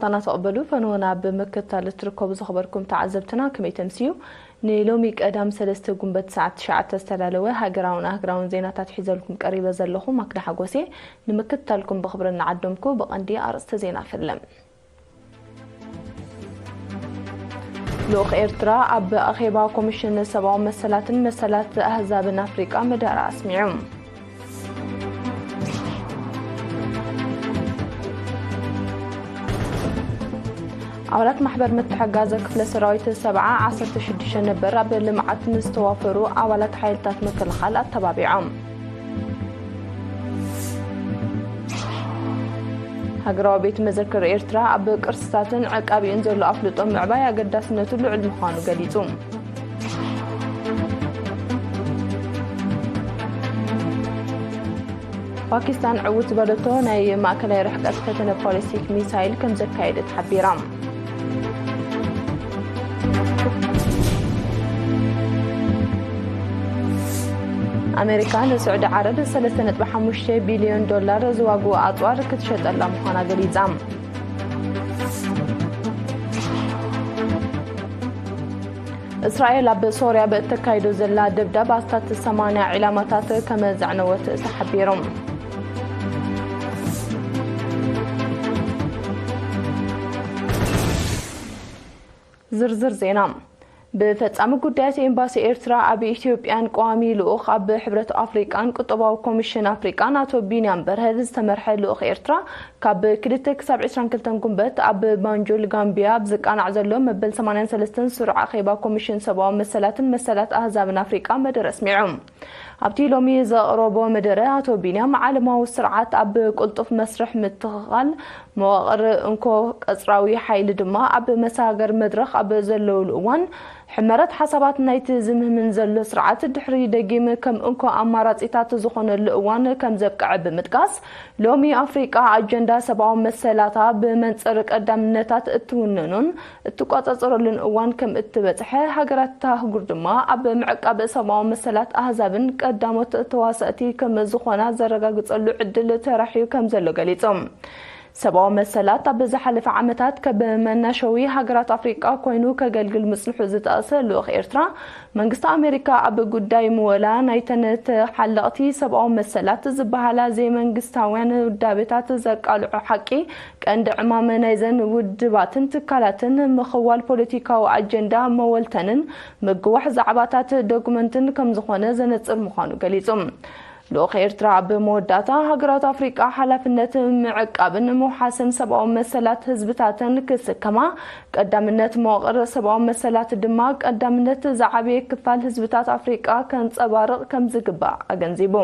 ጣና ተቐበሉ። ፈንወና ብምክትታል እትርከቡ ዝኸበርኩም ተዓዘብትና ከመይ ተምስዩ? ንሎሚ ቀዳም ሰለስተ ጉንበት ሰዓት ትሽዓተ ዝተዳለወ ሃገራውን ኣህግራውን ዜናታት ሒዘልኩም ቀሪበ ዘለኹ ማክዳ ሓጎሴ። ንምክትታልኩም ብኽብሪ እናዓደምኩ ብቐንዲ ኣርእስተ ዜና ፈለም። ልኡኽ ኤርትራ ኣብ ኣኼባ ኮሚሽን ሰብኣዊ መሰላትን መሰላት ኣህዛብን ኣፍሪቃ መደረ ኣስሚዑ። ኣባላት ማሕበር ምትሕጋዘ ክፍለ ሰራዊት ሰብዓ ዓሰርተ ሽዱሽተ ነበር ኣብ ልምዓት ንዝተዋፈሩ ኣባላት ሓይልታት ምክልኻል ኣተባቢዖም። ሃገራዊ ቤት መዘክር ኤርትራ ኣብ ቅርስታትን ዕቃቢኡን ዘሎ ኣፍልጦ ምዕባይ ኣገዳስነቱ ልዑል ምዃኑ ገሊጹ። ፓኪስታን ዕውት ዝበለቶ ናይ ማእከላይ ርሕቀት ፈተነ ባሊስቲክ ሚሳይል ከም ዘካየደት ሓቢራ። ኣሜሪካ ንስዑዲ ዓረብ ሰለስተ ነጥቢ ሓሙሽተ ቢልዮን ዶላር ዝዋግኡ ኣጽዋር ክትሸጠላ ምዃና ገሊጻ። እስራኤል ኣብ ሶርያ ብእተካይዶ ዘላ ደብዳብ ኣስታት ሰማንያ ዒላማታት ከመ ዘዕነወት ተሓቢሩ። ዝርዝር ዜና። ብፈጻሚ ጉዳያት ኤምባሲ ኤርትራ ኣብ ኢትዮጵያን ቀዋሚ ልኡኽ ኣብ ሕብረት ኣፍሪቃን ቁጠባዊ ኮሚሽን ኣፍሪቃን ኣቶ ቢንያም በርሀ ዝተመርሐ ልኡኽ ኤርትራ ካብ ክልተ ክሳብ ዕስራን ክልተን ጉንበት ኣብ ባንጁል ጋምቢያ ኣብ ዝቃናዕ ዘሎ መበል ሰማንያን ሰለስተን ስሩዕ ኣኼባ ኮሚሽን ሰብኣዊ መሰላትን መሰላት ኣህዛብን ኣፍሪቃ መደረ ኣስሚዑ። ኣብቲ ሎሚ ዘቕረቦ መደረ ኣቶ ቢንያም ዓለማዊ ስርዓት ኣብ ቅልጡፍ መስርሕ ምትኽኻል መዋቕር እንኮ ቀጽራዊ ሓይሊ ድማ ኣብ መሰጋገሪ መድረኽ ኣብ ዘለውሉ እዋን ሕመረት ሓሳባት ናይቲ ዝምህምን ዘሎ ስርዓት ድሕሪ ደጊም ከም እንኮ ኣማራጺታት ዝኾነሉ እዋን ከም ዘብቅዐ ብምጥቃስ፣ ሎሚ ኣፍሪቃ ኣጀንዳ ሰብኣዊ መሰላታ ብመንጽር ቀዳምነታት እትውንኖን እትቆጻጸረሉን እዋን ከም እትበጽሐ፣ ሃገራት እታ ኣህጉር ድማ ኣብ ምዕቃብ ሰብኣዊ መሰላት ኣህዛብን ቀዳሞት ተዋሳእቲ ከም ዝኾና ዘረጋግጸሉ ዕድል ተራሕዩ ከም ዘሎ ገሊጹ። ሰብኣዊ መሰላት ኣብ ዝሓለፈ ዓመታት ከም መናሸዊ ሃገራት ኣፍሪቃ ኮይኑ ከገልግል ምጽንሑ ዝጠቕሰ ልኡኽ ኤርትራ፣ መንግስቲ ኣሜሪካ ኣብ ጉዳይ ምወላ ናይተን ተሓለቕቲ ሰብኣዊ መሰላት ዝበሃላ ዘይመንግስታውያን ውዳቤታት ዘቃልዖ ሓቂ፣ ቀንዲ ዕማም ናይዘን ውድባትን ትካላትን ምኽዋል ፖለቲካዊ ኣጀንዳ መወልተንን ምግዋሕ ዛዕባታት ዶክመንትን ከምዝኾነ ዘነጽር ምዃኑ ገሊጹ። ልኡኽ ኤርትራ ኣብ መወዳእታ፣ ሃገራት ኣፍሪቃ ሓላፍነት ምዕቃብን ምውሓስን ሰብኣዊ መሰላት ህዝብታተን ክስከማ፣ ቀዳምነት መዋቕር ሰብኣዊ መሰላት ድማ ቀዳምነት ዝዓበየ ክፋል ህዝብታት ኣፍሪቃ ከንጸባርቕ ከምዝግባእ ኣገንዚቡ።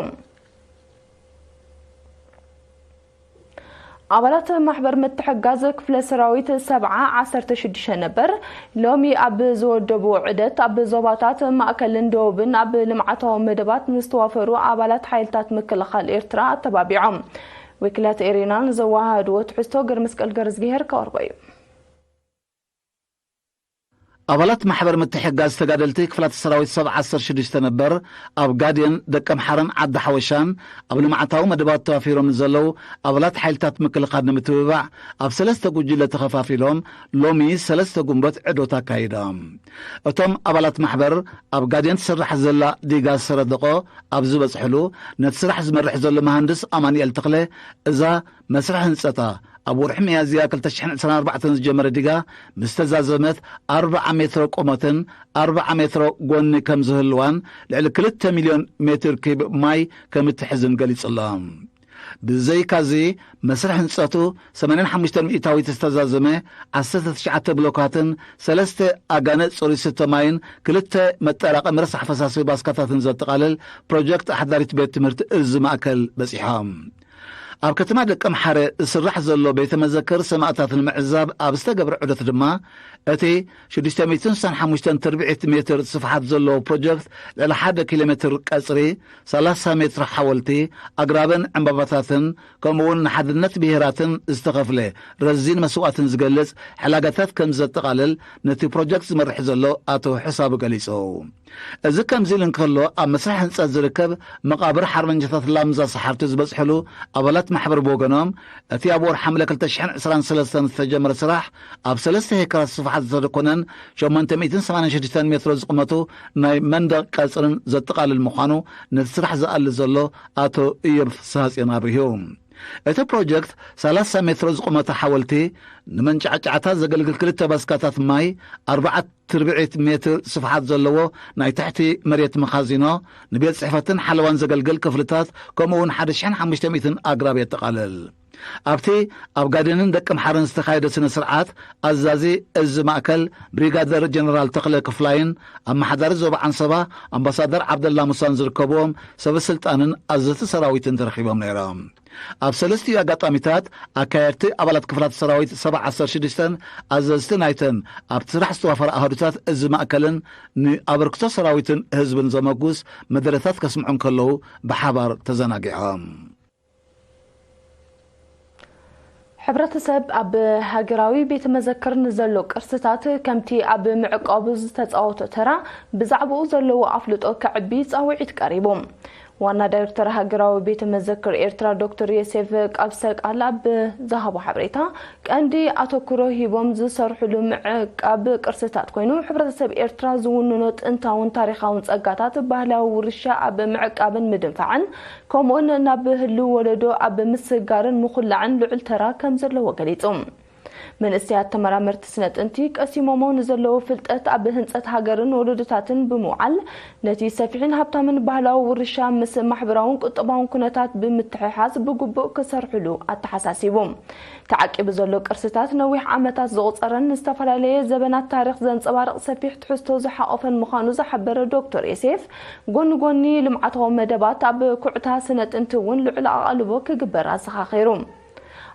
ኣባላት ማሕበር ምትሕጋዝ ክፍለ ሰራዊት ሰብዓ ዓሰርተ ሽዱሽተ ነበር ሎሚ ኣብ ዝወደብዎ ዑደት፣ ኣብ ዞባታት ማእከልን ደቡብን ኣብ ልምዓታዊ መደባት ንዝተዋፈሩ ኣባላት ሓይልታት ምክልኻል ኤርትራ ኣተባቢዖም። ወኪላት ኤሪና ንዘወሃሃድዎ ትሕዝቶ ገርመስቀል ገርዝግሄር ከቕርቦ እዩ። ኣባላት ማሕበር ምትሕጋዝ ተጋደልቲ ክፍላተ ሰራዊት ሰብ ዓሰርተ ሽዱሽተ ነበር ኣብ ጋዴን፣ ደቀምሓረን ዓዲ ሓወሻን ኣብ ልምዓታዊ መደባት ተዋፊሮም ንዘለዉ ኣባላት ሓይልታት ምክልኻል ንምትብባዕ ኣብ ሰለስተ ጉጅለ ተኸፋፊሎም ሎሚ ሰለስተ ጉንበት ዕዶት ኣካይዶም። እቶም ኣባላት ማሕበር ኣብ ጋዴን ትስራሕ ዘላ ዲጋ ሰረደቆ ኣብ ዝበጽሕሉ፣ ነቲ ስራሕ ዝመርሕ ዘሎ መሃንድስ ኣማኑኤል ተኽለ፣ እዛ መስርሕ ህንጸታ ኣብ ወርሒ ሚያዝያ ክልተ ሽሕን ዕስራን ኣርባዕተን ዝጀመረ ዲጋ ምስ ተዛዘመት ኣርብዓ ሜትሮ ቁመትን ኣርብዓ ሜትሮ ጎኒ ከም ዝህልዋን ልዕሊ ክልተ ሚልዮን ሜትር ኪብ ማይ ከም እትሕዝን ገሊጹ ኣሎ። ብዘይካዚ መስርሕ ህንጸቱ ሰማንያን ሓሙሽተ ሚእታዊት ዝተዛዘመ ዓሰርተ ትሽዓተ ብሎካትን ሰለስተ ኣጋነ ጽሩይ ስተ ማይን ክልተ መጠራቐሚ ረሳሕ ፈሳሲ ባስካታትን ዘጠቓልል ፕሮጀክት ኣሕዳሪት ቤት ትምህርቲ እዚ ማእከል በጺሖም። ኣብ ከተማ ደቀምሓረ ዝስራሕ ዘሎ ቤተ መዘክር ሰማእታት ንምዕዛብ ኣብ ዝተገብረ ዑደት ድማ፣ እቲ ሽዱሽተ ሚእትን ስሳን ሓሙሽተን ትርብዒት ሜትር ስፍሓት ዘለዎ ፕሮጀክት፣ ልዕሊ ሓደ ኪሎ ሜትር ቀጽሪ፣ ሰላሳ ሜትር ሓወልቲ፣ ኣግራብን ዕምባባታትን፣ ከምኡ እውን ንሓድነት ብሄራትን ዝተኸፍለ ረዚን መስዋእትን ዝገልጽ ዕላጋታት ከም ዘጠቓልል ነቲ ፕሮጀክት ዝመርሕ ዘሎ ኣቶ ሕሳቡ ገሊጹ። እዚ ከምዚ ኢሉ እንከሎ፣ ኣብ መስርሕ ህንጸት ዝርከብ መቓብር ሓርበኛታት ላምዛ ሰሓርቲ ዝበጽሕሉ ኣባላት ማሕበር ብወገኖም፣ እቲ ኣብ ወርሒ ሓምለ ክልተ ሽሕን ዕስራን ሰለስተን ዝተጀመረ ስራሕ፣ ኣብ ሰለስተ ሄክታራት ስፍሓት ዝተደኮነን ሸሞንተ ሚእትን ሰማንያን ሽዱሽተን ሜትሮ ዝቕመቱ ናይ መንደቕ ቀጽርን ዘጠቓልል ምዃኑ፣ ነቲ ስራሕ ዝኣሊ ዘሎ ኣቶ እዮብ ፍስሃጽዮን ኣብሪሁ። እቲ ፕሮጀክት ሰላሳ ሜትሮ ዝቑመተ ሓወልቲ፣ ንመንጫዕጫዕታ ዘገልግል ክልተ ባስካታት ማይ፣ ኣርባዓ ትርብዒት ሜትር ስፍሓት ዘለዎ ናይ ትሕቲ መሬት መኻዚኖ፣ ንቤት ጽሕፈትን ሓለዋን ዘገልግል ክፍልታት፣ ከምኡ እውን ሓደ ሽሕን ሓሙሽተ ሚእትን ኣግራብ የጠቓልል። ኣብቲ ኣብ ጋደንን ደቂ ምሓረን ዝተኻየደ ስነ ስርዓት፣ ኣዛዚ እዚ ማእከል ብሪጋደር ጀነራል ተኽለ ክፍላይን ኣመሓዳሪ ዞባ ዓንሰባ ኣምባሳደር ዓብደላ ሙሳን ዝርከብዎም ሰበ ስልጣንን ኣዘዝቲ ሰራዊትን ተረኺቦም ነይሮም። ኣብ ሰለስቲኡ ኣጋጣሚታት፣ ኣካየድቲ ኣባላት ክፍላት ሰራዊት ሰባ ዓሰርተ ሽዱሽተን ኣዘዝቲ ናይተን ኣብቲ ስራሕ ዝተዋፈራ ኣሃዱታት እዚ ማእከልን ንኣበርክቶ ሰራዊትን ህዝብን ዘመጉስ መደረታት ከስምዑ እንከለዉ ብሓባር ተዘናጊዖም። ሕብረተሰብ ኣብ ሃገራዊ ቤተ መዘክር ንዘሎ ቅርስታት ከምቲ ኣብ ምዕቃቡ ዝተጻወቶ ተራ ብዛዕባኡ ዘለዎ ኣፍልጦ ከዕቢ ጻውዒት ቀሪቡ። ዋና ዳይሬክተር ሃገራዊ ቤተ መዘክር ኤርትራ ዶክተር ዮሴፍ ቃብሰ ቃል ኣብ ዝሃቦ ሓበሬታ፣ ቀንዲ ኣተኩሮ ሂቦም ዝሰርሕሉ ምዕቃብ ቅርስታት ኮይኑ፣ ሕብረተሰብ ኤርትራ ዝውንኖ ጥንታውን ታሪኻውን ጸጋታት፣ ባህላዊ ውርሻ ኣብ ምዕቃብን ምድንፋዕን፣ ከምኡውን ናብ ህልው ወለዶ ኣብ ምስጋርን ምኹላዕን ልዑል ተራ ከም ዘለዎ ገሊጹ። መንእሰያት ተመራመርቲ ስነ ጥንቲ ቀሲሞሞ ንዘለዎ ፍልጠት ኣብ ህንጸት ሃገርን ወለዶታትን ብምውዓል፣ ነቲ ሰፊሕን ሃብታምን ባህላዊ ውርሻ ምስ ማሕበራውን ቁጠባውን ኩነታት ብምትሕሓዝ ብግቡእ ክሰርሕሉ ኣተሓሳሲቡ። ተዓቂቡ ዘሎ ቅርስታት ነዊሕ ዓመታት ዘቑጸረን ዝተፈላለየ ዘበናት ታሪኽ ዘንጸባርቕ ሰፊሕ ትሕዝቶ ዝሓቖፈን ምዃኑ ዝሓበረ ዶክተር ዮሴፍ፣ ጎኒ ጎኒ ልምዓታዊ መደባት ኣብ ኩዕታ ስነ ጥንቲ እውን ልዑል ኣቓልቦ ክግበር ኣዘኻኺሩ።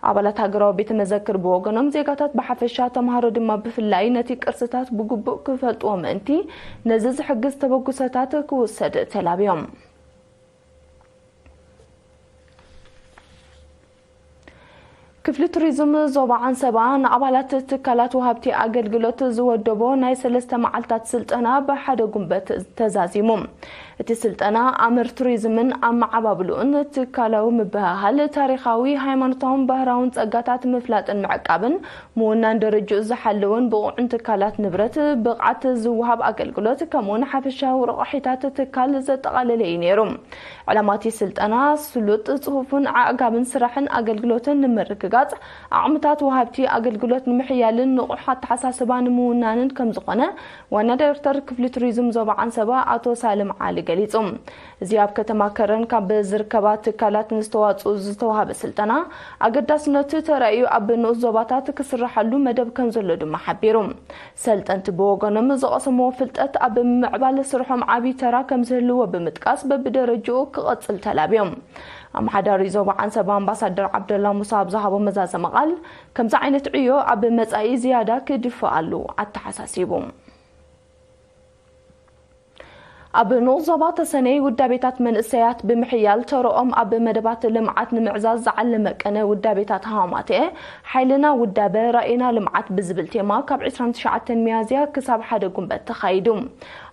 ኣባላት ሃገራዊ ቤተ መዘክር ብወገኖም፣ ዜጋታት ብሓፈሻ፣ ተምሃሮ ድማ ብፍላይ ነቲ ቅርስታት ብግቡእ ክፈልጥዎ ምእንቲ፣ ነዚ ዝሕግዝ ተበግሶታት ክውሰድ ተላብዮም። ክፍሊ ቱሪዝም ዞባ ዓንሰባ ንኣባላት ትካላት ወሃብቲ ኣገልግሎት ዝወደቦ ናይ ሰለስተ መዓልታት ስልጠና ብሓደ ጉንበት ተዛዚሙ። እቲ ስልጠና ኣምር ቱሪዝምን ኣመዓባብልኡን፣ ትካላዊ ምብህሃል፣ ታሪኻዊ፣ ሃይማኖታውን ባህራውን ጸጋታት ምፍላጥን ምዕቃብን፣ ምውናን ደረጃኡ ዝሓለወን ብቑዕን ትካላት ንብረት ብቕዓት ዝወሃብ ኣገልግሎት፣ ከምኡውን ሓፈሻዊ ረቑሒታት ትካል ዘጠቓለለ እዩ ነይሩ። ዕላማ እቲ ስልጠና፣ ስሉጥ፣ ጽፉፍን ኣዕጋብን ስራሕን ኣገልግሎትን ንምርግጋጽ፣ ዓቕምታት ወሃብቲ ኣገልግሎት ንምሕያልን ንቑሕ ኣተሓሳስባ ንምውናንን ከም ዝኾነ፣ ዋና ዳይሬክተር ክፍሊ ቱሪዝም ዞባ ዓንሰባ ኣቶ ሳልም ዓሊ ገሊጹ። እዚ ኣብ ከተማ ከረን ካብ ዝርከባ ትካላት ንዝተዋጽኡ ዝተዋህበ ስልጠና፣ ኣገዳስነቱ ተራእዩ ኣብ ንኡስ ዞባታት ክስራሓሉ መደብ ከም ዘሎ ድማ ሓቢሩ። ሰልጠንቲ ብወገኖም ዝቐሰምዎ ፍልጠት ኣብ ምምዕባል ስርሖም ዓቢ ተራ ከም ዝህልዎ ብምጥቃስ፣ በብደረጃኡ ክቐጽል ተላብዮም። ኣመሓዳሪ ዞባ ዓንሰባ ኣምባሳደር ዓብደላ ሙሳ ኣብ ዝሃቦ መዛዘሚ ቃል፣ ከምዚ ዓይነት ዕዮ ኣብ መጻኢ ዝያዳ ክድፍኣሉ ኣተሓሳሲቡ። ኣብ ንኡስ ዞባ ተሰነይ ውዳቤታት መንእሰያት ብምሕያል፣ ተረኦም ኣብ መደባት ልምዓት ንምዕዛዝ ዝዓለመ ቅነ ውዳቤታት ሃማትኤ፣ ሓይልና ውዳበ ራእይና ልምዓት ብዝብል ቴማ፣ ካብ ዕስራን ትሽዓተን ሚያዝያ ክሳብ ሓደ ጉንበት ተኻይዱ።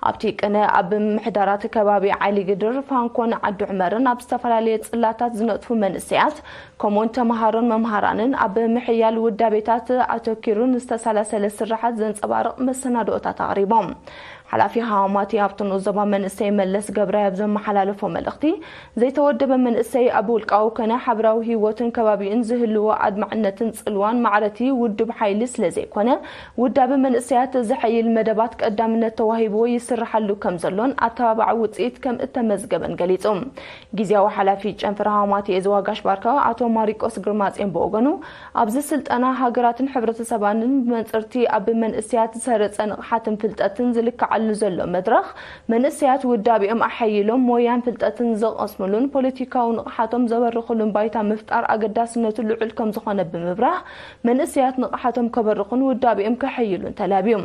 ኣብቲ ቅነ፣ ኣብ ምምሕዳራት ከባቢ ዓሊ ግድር፣ ፋንኮን ዓዲ ዑመርን ኣብ ዝተፈላለየ ጽላታት ዝነጥፉ መንእሰያት፣ ከምኡውን ተምሃሮን መምሃራንን ኣብ ምሕያል ውዳቤታት ኣተኪሩ ንዝተሰላሰለ ስርሓት ዘንጸባርቕ መሰናድኦታት ኣቕሪቦም። ሓላፊ ሃዋማቲ ኣብቲ ንኡስ ዞባ መንእሰይ መለስ ገብራይ ኣብ ዘመሓላለፎ መልእኽቲ፣ ዘይተወደበ መንእሰይ ኣብ ውልቃዊ ኮነ ሓበራዊ ህይወቱን ከባቢኡን ዝህልዎ ኣድማዕነትን ጽልዋን ማዕረቲ ውድብ ሓይሊ ስለ ዘይኮነ፣ ውዳበ መንእሰያት ዘሐይል መደባት ቀዳምነት ተዋሂብዎ ይስርሓሉ ከም ዘሎን ኣተባባዒ ውጽኢት ከም እተመዝገበን ገሊጹ። ግዝያዊ ሓላፊ ጨንፈር ሃዋማቲ እዝዋ ጋሽ ባርካ ኣቶ ማሪቆስ ግርማጼን ብወገኑ፣ ኣብዚ ስልጠና ሃገራትን ሕብረተሰባንን ብመንጽርቲ ኣብ መንእሰያት ዝሰረጸ ንቕሓትን ፍልጠትን ዝልክዓሉ ንዘሎ መድረኽ፣ መንእሰያት ውዳቤኦም ኣሐይሎም ሞያን ፍልጠትን ዝቐስምሉን ፖለቲካዊ ንቕሓቶም ዘበርኽሉን ባይታ ምፍጣር ኣገዳስነቱ ልዑል ከም ዝኾነ ብምብራህ፣ መንእሰያት ንቕሓቶም ከበርኹን ውዳቤኦም ከሐይሉን ተላብዩ።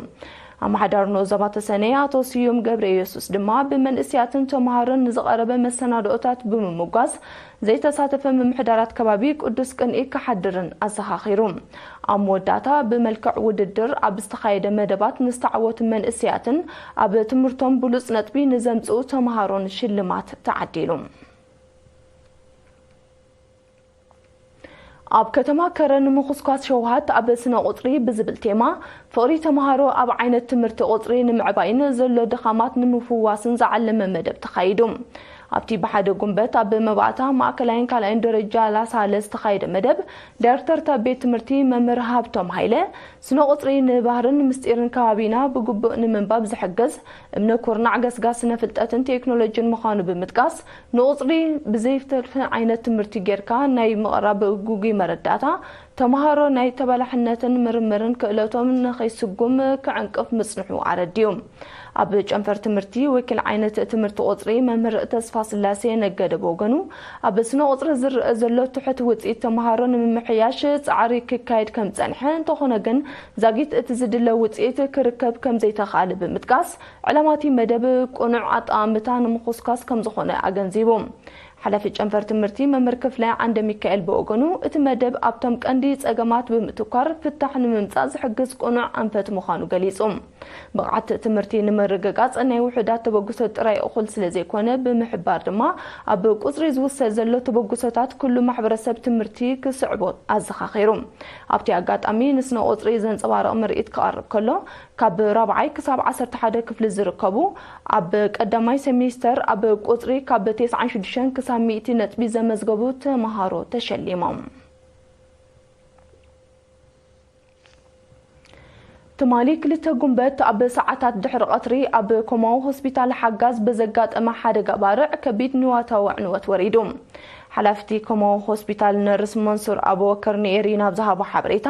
ኣመሓዳሪ ንኡስ ዞባ ተሰነይ ኣቶ ስዩም ገብረ ኢየሱስ ድማ ብመንእሰያትን ተምሃሮን ንዝቐረበ መሰናድኦታት ብምምጓስ፣ ዘይተሳተፈ ምምሕዳራት ከባቢ ቅዱስ ቅንኢ ክሓድርን ኣዘኻኺሩ። ኣብ መወዳእታ ብመልክዕ ውድድር ኣብ ዝተኻየደ መደባት ንዝተዓወቱ መንእሰያትን ኣብ ትምህርቶም ብሉጽ ነጥቢ ንዘምጽኡ ተምሃሮን ሽልማት ተዓዲሉ። ኣብ ከተማ ከረን ምኹስኳስ ሸውሃት ኣብ ስነ ቁጽሪ ብዝብል ቴማ ፍቕሪ ተምሃሮ ኣብ ዓይነት ትምህርቲ ቁጽሪ ንምዕባይን ዘሎ ድኻማት ንምፍዋስን ዝዓለመ መደብ ተኻይዱ። ኣብቲ ብሓደ ጉንበት ኣብ መባእታ ማእከላይን ካልኣይን ደረጃ ላሳለ ዝተኻየደ መደብ ዳይሬክተር እታ ቤት ትምህርቲ መምህር ሃብቶም ሃይለ ስነ ቁጽሪ ንባህርን ምስጢርን ከባቢና ብግቡእ ንምንባብ ዝሕግዝ እምነ ኩርናዕ ገስጋስ ስነ ፍልጠትን ቴክኖሎጂን ምዃኑ ብምጥቃስ ንቁጽሪ ብዘይፍተልፊ ዓይነት ትምህርቲ ጌርካ ናይ ምቕራብ ግጉይ መረዳእታ ተምሃሮ ናይ ተበላሕነትን ምርምርን ክእለቶም ንኸይስጉም ክዕንቅፍ ምጽንሑ ኣረዲኡ። ኣብ ጨንፈር ትምህርቲ ወኪል ዓይነት ትምህርቲ ቁጽሪ መምህር ተስፋ ስላሴ ነገደ ብወገኑ ኣብ ስነ ቁጽሪ ዝረአ ዘሎ ትሑት ውጽኢት ተምሃሮ ንምምሕያሽ ጻዕሪ ክካየድ ከም ዝጸንሐ እንተኾነ ግን ዛጊት እቲ ዝድለ ውጽኢት ክርከብ ከም ዘይተኻእለ ብምጥቃስ ዕላማ እቲ መደብ ቅኑዕ ኣጠማምታ ንምኹስኳስ ከም ዝኾነ ኣገንዚቡ። ሓላፊ ጨንፈር ትምህርቲ መምህር ክፍለ ዓንደ ሚካኤል ብወገኑ እቲ መደብ ኣብቶም ቀንዲ ጸገማት ብምትኳር ፍታሕ ንምምጻእ ዝሕግዝ ቅኑዕ ኣንፈት ምዃኑ ገሊጹ። ብቕዓት ትምህርቲ ንምርግጋጽ ናይ ውሑዳት ተበግሶ ጥራይ እኹል ስለ ዘይኮነ ብምሕባር ድማ ኣብ ቁጽሪ ዝውሰድ ዘሎ ተበግሶታት ኩሉ ማሕበረሰብ ትምህርቲ ክስዕቦ ኣዘኻኺሩ። ኣብቲ ኣጋጣሚ ንስነ ቁጽሪ ዘንጸባርቕ ምርኢት ክቐርብ ከሎ ካብ ራብዓይ ክሳብ ዓሰርተ ሓደ ክፍሊ ዝርከቡ ኣብ ቀዳማይ ሴሚስተር ኣብ ቁጽሪ ካብ ተስዓን ሽዱሽተን ክሳብ ሚእቲ ነጥቢ ዘመዝገቡ ተምሃሮ ተሸሊሞም። ትማሊ ክልተ ጉንበት ኣብ ሰዓታት ድሕሪ ቀትሪ ኣብ ኮማዊ ሆስፒታል ሓጋዝ ብዘጋጠመ ሓደጋ ባርዕ ከቢድ ንዋታዊ ዕንወት ወሪዱ። ሓላፍቲ ኮማዊ ሆስፒታል ነርስ መንሱር ኣቡበከር ንኤሪ ናብ ዝሃቦ ሓበሬታ፣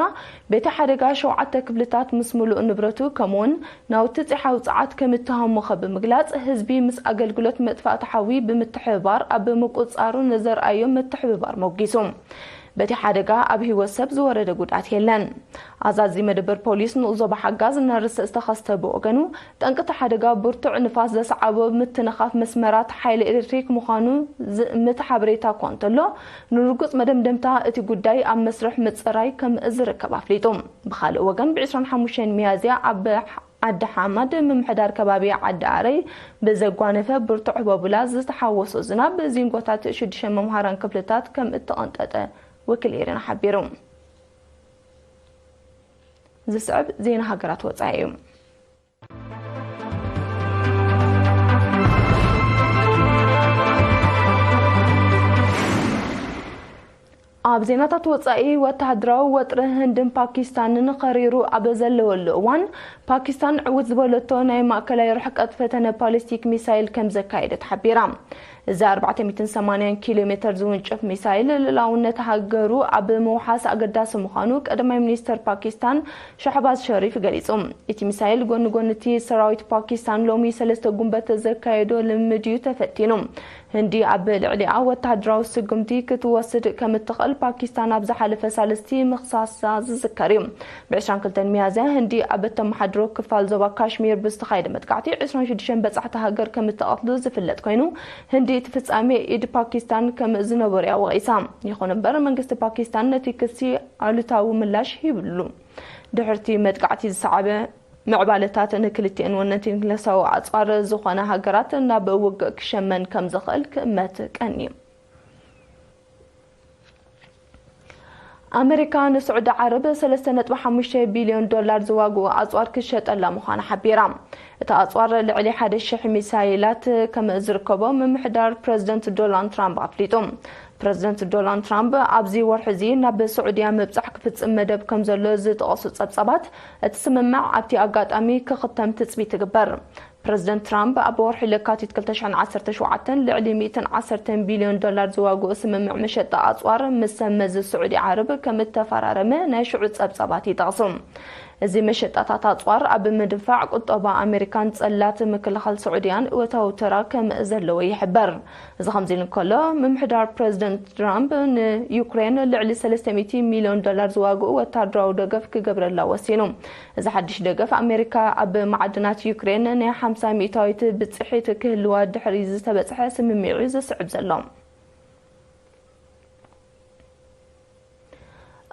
ቤተ ሓደጋ ሸውዓተ ክፍልታት ምስ ምሉእ ንብረቱ ከምኡውን ናውቲ ፂሓ ውፅዓት ከም እተሃሞኸ ብምግላፅ፣ ህዝቢ ምስ ኣገልግሎት መጥፋእቲ ሓዊ ብምትሕብባር ኣብ ምቁፅፃሩ ንዘርኣዮ ምትሕብባር ሞጊሱ። በቲ ሓደጋ ኣብ ህይወት ሰብ ዝወረደ ጉድኣት የለን። ኣዛዚ መደበር ፖሊስ ንኡስ ዞባ ሓጋዝ ነርስ ዝተኸስተ ብወገኑ፣ ጠንቂ እቲ ሓደጋ ብርቱዕ ንፋስ ዘስዓቦ ምትንኻፍ መስመራት ሓይሊ ኤሌክትሪክ ምዃኑ ዝእምት ሓበሬታ እኳ እንተሎ፣ ንርጉጽ መደምደምታ እቲ ጉዳይ ኣብ መስርሕ ምጽራይ ከም ዝርከብ ኣፍሊጡ። ብኻልእ ወገን፣ ብ ዕስራን ሓሙሽተን ሚያዝያ ኣብ ዓዲ ሓማድ ምምሕዳር ከባቢ ዓዲ ኣረይ ብዘጓነፈ ብርቱዕ ህቦብላ ዝተሓወሶ ዝናብ ዚንጎታት ሽዱሽተ መምሃራን ክፍልታት ከም እተቐንጠጠ ወኪል ኤሪና ሓቢሩ። ዝስዕብ ዜና ሃገራት ወጻኢ እዩ። ኣብ ዜናታት ወጻኢ፣ ወተሃደራዊ ወጥሪ ህንድን ፓኪስታንን ኸሪሩ ኣብ ዘለወሉ እዋን፣ ፓኪስታን ዕውት ዝበለቶ ናይ ማእከላይ ርሕቀት ፈተነ ባሊስቲክ ሚሳይል ከም ዘካየደት ሓቢራ። እዚ ኣርባዕተ ሚእትን ሰማንያን ኪሎ ሜተር ዝውንጨፍ ሚሳይል፣ ልኡላውነት ሃገሩ ኣብ ምውሓስ ኣገዳሲ ምዃኑ ቀዳማይ ሚኒስተር ፓኪስታን ሻህባዝ ሸሪፍ ገሊጹ። እቲ ሚሳይል ጎኒ ጎኒ እቲ ሰራዊት ፓኪስታን ሎሚ ሰለስተ ጉንበት ዘካየዶ ልምምድ እዩ ተፈቲኑ። ህንዲ ኣብ ልዕሊኣ ወተሃደራዊ ስጉምቲ ክትወስድ ከም እትኽእል ፓኪስታን ኣብ ዝሓለፈ ሳልስቲ ምኽሳሳ ዝዝከር እዩ። ብ ዕስራን ክልተን ሚያዝያ ህንዲ ኣብ እተመሓድሮ ክፋል ዞባ ካሽሚር ብዝተኻየደ መጥቃዕቲ ዕስራን ሽዱሽተን በጻሕቲ ሃገር ከም እተቐትሉ ዝፍለጥ ኮይኑ፣ ህንዲ እቲ ፍጻሜ ኢድ ፓኪስታን ከም ዝነበሮ እያ ወቒሳ። ይኹን እምበር መንግስቲ ፓኪስታን ነቲ ክሲ ኣሉታዊ ምላሽ ሂብሉ። ድሕርቲ መጥቃዕቲ ዝሰዓበ ምዕባለታት ንክልቲኤን ወነንቲ ኒክለሳዊ ኣጽዋር ዝኾና ሃገራት ናብ ውግእ ክሸመን ከም ዝኽእል ክእመት ቀንዩ። ኣመሪካ ንስዑዲ ዓረብ ሰለስተ ነጥቢ ሓሙሽተ ቢልዮን ዶላር ዝዋግኡ ኣጽዋር ክሸጠላ ምዃና ሓቢራ። እቲ ኣጽዋር ልዕሊ ሓደ ሽሕ ሚሳይላት ከም ዝርከቦ ምምሕዳር ፕረዚደንት ዶናልድ ትራምፕ ኣፍሊጡ። ፕረዚደንት ዶናልድ ትራምፕ ኣብዚ ወርሒ እዚ ናብ ስዑድያ ምብጻሕ ክፍጽም መደብ ከም ዘሎ ዝጠቐሱ ጸብጻባት፣ እቲ ስምምዕ ኣብቲ ኣጋጣሚ ክኽተም ትጽቢት ይግበር። ፕረዚደንት ትራምፕ ኣብ ወርሒ ለካቲት ክልተ ሽሕን ዓሰርተ ሸውዓተን ልዕሊ ሚእትን ዓሰርተን ቢልዮን ዶላር ዝዋግኡ ስምምዕ መሸጣ ኣጽዋር ምስ ሰብ መዚ ስዑዲ ዓረብ ከም እተፈራረመ ናይ ሽዑ ጸብጻባት ይጠቕሱ። እዚ መሸጣታት ኣጽዋር ኣብ ምድንፋዕ ቁጠባ ኣሜሪካን ጸላት ምክልኻል ስዑድያን እወታዊ ተራ ከም ዘለዎ ይሕበር። እዚ ከምዚ ኢሉ እንከሎ፣ ምምሕዳር ፕረዚደንት ትራምፕ ንዩክሬን ልዕሊ ሰለስተ ሚእቲ ሚልዮን ዶላር ዝዋግኡ ወታደራዊ ደገፍ ክገብረላ ወሲኑ። እዚ ሓድሽ ደገፍ ኣሜሪካ ኣብ ማዕድናት ዩክሬን ናይ ሓምሳ ሚእታዊት ብጽሒት ክህልዋ ድሕሪ ዝተበጽሐ ስምምዕ እዩ ዝስዕብ ዘሎ።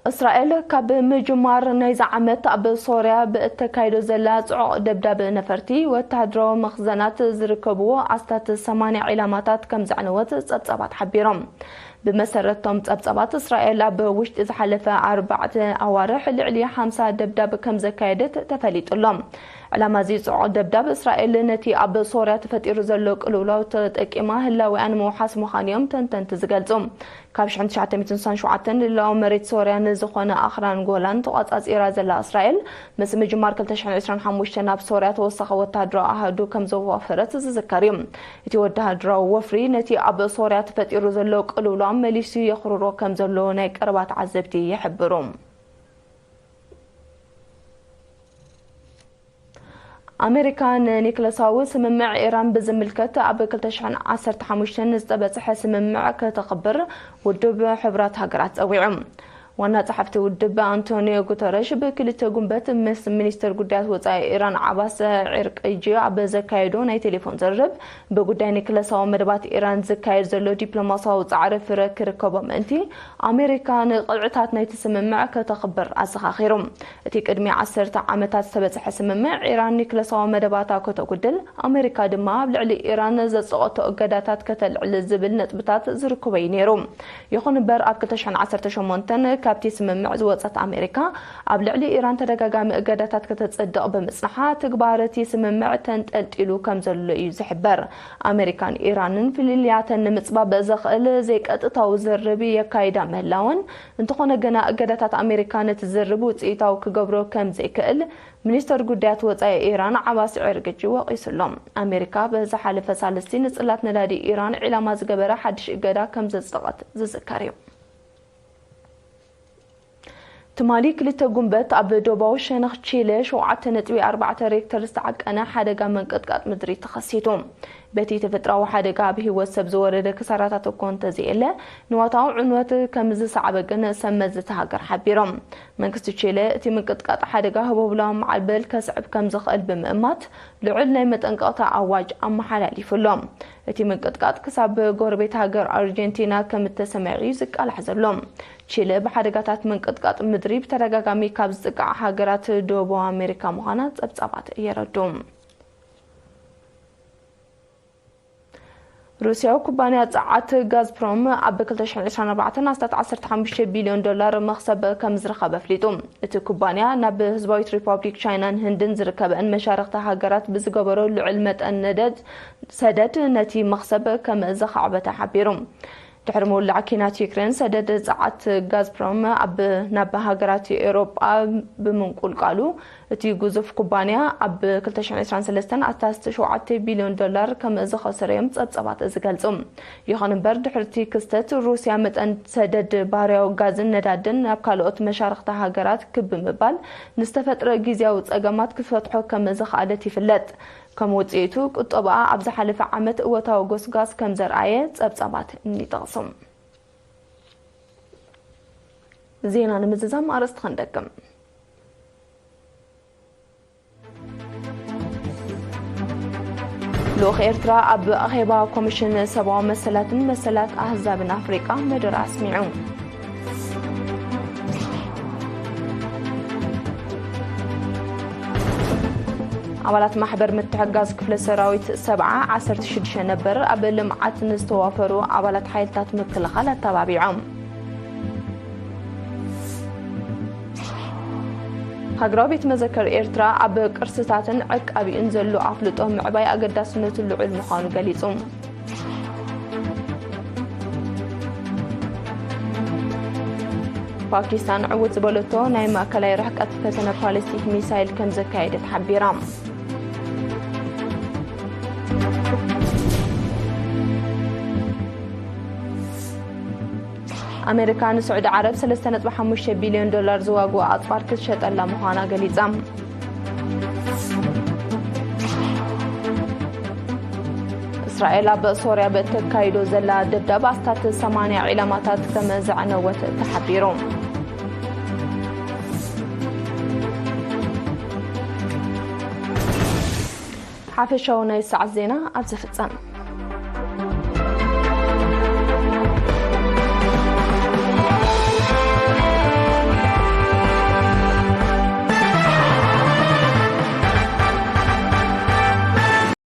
እስራኤል ካብ ምጅማር ናይዚ ዓመት ኣብ ሶርያ ብእተካይዶ ዘላ ጽዑቕ ደብዳብ ነፈርቲ፣ ወተሃደራዊ መኽዘናት ዝርከብዎ ኣስታት ሰማንያ ዒላማታት ከም ዘዕነወት ጸብጻባት ሓቢሮም። ብመሰረቶም ጸብጻባት፣ እስራኤል ኣብ ውሽጢ ዝሓለፈ ኣርባዕተ ኣዋርሕ ልዕሊ ሓምሳ ደብዳብ ከም ዘካየደት ተፈሊጡ ኣሎ። ዕላማ እዚ ጽዑቕ ደብዳብ፣ እስራኤል ነቲ ኣብ ሶርያ ተፈጢሩ ዘሎ ቅልውላው ተጠቂማ ህላዊኣ ንምውሓስ ምዃኑ እዮም ተንተንቲ ዝገልጹ። ካብ ሽሕን ትሽዓተ ሚእትን ስሳን ሸውዓተን ልዕላዊ መሬት ሶርያ ንዝኾነ ኣኽራን ጎላን ተቋጻጺራ ዘላ እስራኤል፣ ምስ ምጅማር ክልተ ሽሕን ዕስራን ሓሙሽተን ናብ ሶርያ ተወሳኺ ወተሃደራዊ ኣሃዱ ከም ዘዋፈረት ዝዝከር እዩ። እቲ ወተሃደራዊ ወፍሪ ነቲ ኣብ ሶርያ ተፈጢሩ ዘሎ ቅልውላው መሊሱ የኽርሮ ከም ዘሎ ናይ ቀረባ ተዓዘብቲ ይሕብሩ። ኣሜሪካ ንኒክለሳዊ ስምምዕ ኢራን ብዝምልከት ኣብ ክልተ ሽሕን ዓሰርተ ሓሙሽተን ዝተበጽሐ ስምምዕ ከተኽብር ውድብ ሕቡራት ሃገራት ጸዊዑ። ዋና ጸሓፍቲ ውድብ ኣንቶኒዮ ጉተረሽ ብክልተ ጉንበት ምስ ሚኒስትር ጉዳያት ወጻኢ ኢራን ዓባስ ዒርቅጂ ኣብ ዘካየዶ ናይ ቴሌፎን ዝርርብ፣ ብጉዳይ ኒክለሳዊ መደባት ኢራን ዝካየድ ዘሎ ዲፕሎማሲያዊ ጻዕሪ ፍረ ክርከቦ ምእንቲ፣ ኣሜሪካ ንቕጥዕታት ናይቲ ስምምዕ ከተኽብር ኣዘኻኺሩ። እቲ ቅድሚ ዓሰርተ ዓመታት ዝተበጽሐ ስምምዕ፣ ኢራን ኒክለሳዊ መደባታ ከተጉድል፣ ኣሜሪካ ድማ ኣብ ልዕሊ ኢራን ዘጽደቐቶ እገዳታት ከተልዕል ዝብል ነጥብታት ዝርከቦ እዩ ነይሩ። ይኹን እምበር፣ ኣብ ክልተ ሽሕን ዓሰርተ ሸሞንተን ካብቲ ስምምዕ ዝወጸት ኣሜሪካ፣ ኣብ ልዕሊ ኢራን ተደጋጋሚ እገዳታት ከተጽድቕ ብምጽንሓ፣ ትግባር እቲ ስምምዕ ተንጠልጢሉ ከም ዘሎ እዩ ዝሕበር። ኣሜሪካን ኢራንን ፍልልያተን ንምጽባብ ዘኽእል ዘይቀጥታዊ ዝርርብ የካይዳ ምህላወን፣ እንተኾነ ግና፣ እገዳታት ኣሜሪካ ነቲ ዝርርብ ውጽኢታዊ ክገብሮ ከም ዘይክእል፣ ሚኒስተር ጉዳያት ወጻኢ ኢራን ዓባስ ዒርግጂ ወቒሱ ኣሎ። ኣሜሪካ ብዝሓለፈ ሳልስቲ ንጽላት ነዳዲ ኢራን ዒላማ ዝገበረ ሓድሽ እገዳ ከም ዘጽደቐት ዝዝከር እዩ። ትማሊ ክልተ ጉንበት ኣብ ዶባዊ ሸነኽ ቺለ ሸውዓተ ነጥቢ ኣርባዕተ ሬክተር ዝተዓቀነ ሓደጋ መንቀጥቀጥ ምድሪ ተኸሲቱ። በቲ ተፈጥራዊ ሓደጋ ኣብ ህይወት ሰብ ዝወረደ ክሳራታት እኮ እንተዘየለ፣ ንዋታዊ ዕንወት ከም ዝሰዓበ ግን ሰብ መዚ እታ ሃገር ሓቢሮም። መንግስቲ ቺለ እቲ ምንቅጥቃጥ ሓደጋ ህቦብላዊ ማዕበል ከስዕብ ከም ዝኽእል ብምእማት፣ ልዑል ናይ መጠንቀቕታ ኣዋጅ ኣመሓላሊፉ ኣሎ። እቲ ምንቅጥቃጥ ክሳብ ጎረቤት ሃገር ኣርጀንቲና ከም እተሰምዐ እዩ ዝቃላሕ ዘሎ። ቺለ ብሓደጋታት ምንቅጥቃጥ ምድሪ ብተደጋጋሚ ካብ ዝጥቃዕ ሃገራት ደቡብ ኣሜሪካ ምዃና ጸብጻባት የረዱ። ሩስያዊ ኩባንያ ጸዓት ጋዝፕሮም ኣብ ክልተ ሽሕን ዕስራን ኣርባዕተን ኣስታት ዓሰርተ ሓሙሽተ ቢልዮን ዶላር መኽሰብ ከም ዝረኸበ ኣፍሊጡ። እቲ ኩባንያ ናብ ህዝባዊት ሪፓብሊክ ቻይናን ህንድን ዝርከበአን መሻርኽቲ ሃገራት ብዝገበሮ ልዑል መጠን ነዳጅ ሰደድ ነቲ መኽሰብ ከም ዘኻዕበተ ሓቢሩ። ድሕሪ ምውላዕ ኲናት ዩክሬን፣ ሰደድ ጸዓት ጋዝፕሮም ኣብ፣ ናብ ሃገራት ኤውሮጳ ብምንቁልቃሉ፣ እቲ ግዙፍ ኩባንያ ኣብ ክልተ ሽሕን ዕስራን ሰለስተን ኣስታት ሸውዓተ ቢልዮን ዶላር ከም ዝኸሰረ እዮም ጸብጻባት ዝገልጹ። ይኹን እምበር፣ ድሕሪ እቲ ክስተት፣ ሩስያ መጠን ሰደድ ባርያዊ ጋዝን ነዳድን ናብ ካልኦት መሻርኽቲ ሃገራት ክብ ብምባል፣ ንዝተፈጥረ ግዝያዊ ጸገማት ክፈትሖ ከም ዝኸኣለት ይፍለጥ። ከም ውጽኢቱ፣ ቁጠባኣ ኣብ ዝሓለፈ ዓመት እወታዊ ጎስጓስ ከም ዘርኣየ ጸብጻባት ይጠቕሱ። ዜና ንምዝዛም ኣርእስቲ ክንደግም። ልኡኽ ኤርትራ ኣብ ኣኼባ ኮሚሽን ሰብኣዊ መሰላትን መሰላት ኣህዛብን ኣፍሪቃ መደረ ኣስሚዑ። ኣባላት ማሕበር ምትሕግጋዝ ክፍለ ሰራዊት ሰብዓ ዓሰርተ ሽዱሽተ ነበር ኣብ ልምዓት ንዝተዋፈሩ ኣባላት ሓይልታት ምክልኻል ኣተባቢዖም። ሃገራዊ ቤት መዘክር ኤርትራ ኣብ ቅርስታትን ዕቃቢኡን ዘሎ ኣፍልጦ ምዕባይ ኣገዳስነቱ ልዑል ምዃኑ ገሊጹ። ፓኪስታን ዕውት ዝበለቶ ናይ ማእከላይ ርሕቀት ፈተነ ባሊስቲክ ሚሳይል ከም ዘካየደት ሓቢራ። ኣሜሪካ ንስዑዲ ዓረብ ሰለስተ ነጥቢ ሓሙሽተ ቢልዮን ዶላር ዝዋግኡ ኣጽዋር ክትሸጠላ ምዃና ገሊጻ። እስራኤል ኣብ ሶርያ ብእተካይዶ ዘላ ደብዳብ ኣስታት ሰማንያ ዒላማታት ከም ዘዕነወት ተሓቢሩ። ሓፈሻዊ ናይ ሰዓት ዜና ኣብ ዝፍጸም።